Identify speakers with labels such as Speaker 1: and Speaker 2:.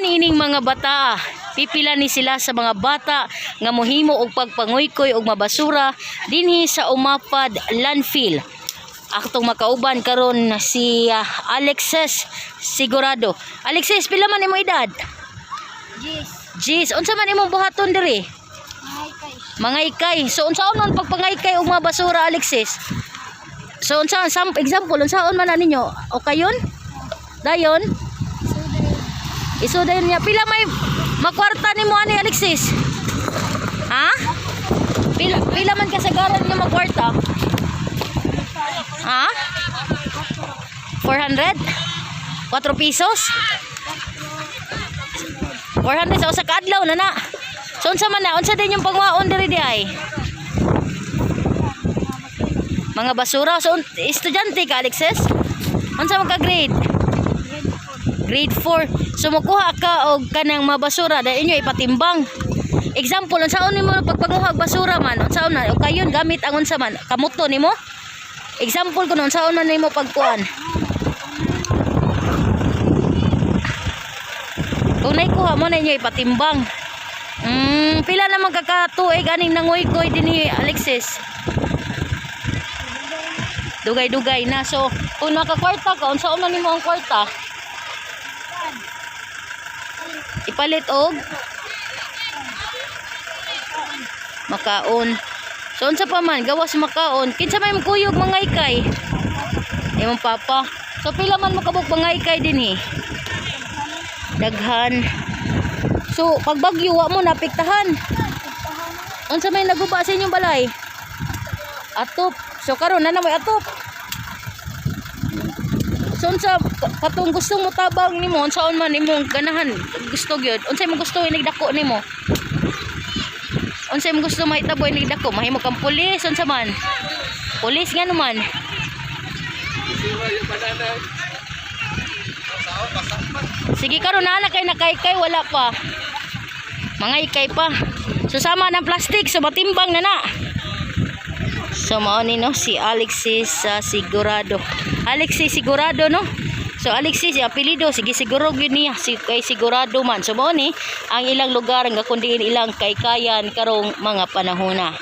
Speaker 1: Uban ining mga bata, pipila ni sila sa mga bata nga mohimo og pagpanguykoy og mabasura dinhi sa Umapad Landfill. Atong makauban karon si Alexis Sigurado. Alexis, pila man imong edad?
Speaker 2: Jis.
Speaker 1: Jis, unsa man imong buhaton diri?
Speaker 2: Ay, kay.
Speaker 1: Mangaykay. So unsaon man pagpangaykay og mga basura, Alexis? So unsa some example, unsaon man na ninyo? Okay yun? Dayon?
Speaker 2: So, dali.
Speaker 1: Iso dayon niya. Pila may makwarta nimo ani, Alexis? Ha? Pila man kasagaran nga makwarta? Ha? 400? 4 pesos? 400 sa usa ka adlaw na na. So unsa man na? Unsa din yung pangwaon diri di ay? Mga basura. So estudyante ka, Alexis? Unsa man ka grade? Grade 4. So mukuha ka og kanang mga basura dahil inyo ipatimbang. Example, unsaon nimo pagpanguha og basura man? Unsaon na? O kayon gamit ang unsa man? Kamuto nimo? Example kuno, unsaon man nimo pagkuan? Kung naikuha mo na inyo ipatimbang. Pila naman kakatuig aning nanguykoy dinhi, Alexis? Dugay-dugay na. So, kung nakakwarta ka, unsaon man nimo ang kwarta? Ipalit og makaon. So unsa pa man gawas makaon? Kinsa may kuyog mga ikay? Imong papa. So pila man mo kabuk mga ikay dinhi? Daghan. So pag bagyo, wa mo napiktahan? Unsa may naguba sa inyong balay? Atop. So karon na may atop. So unsa katong gusto mo tabang nimo, unsaon man imong ganahan gusto gyud? Unsa imong gusto inig dako nimo? Unsa imong gusto mahitabo inig dako? Mahimo kang pulis, unsa man? Pulis nga naman. Sige, karon na na kay nakaykay, wala pa. Mga ikay pa. So sama ng plastic, so matimbang na na. So mao ni, no, si Alexis Sigurado. Alexis Sigurado, no? So Alexis, yung apelyido, sige, siguro gyud niya si kay Sigurado man. So mao ni ang ilang lugar nga kundi ilang kaykayan karong mga panahona.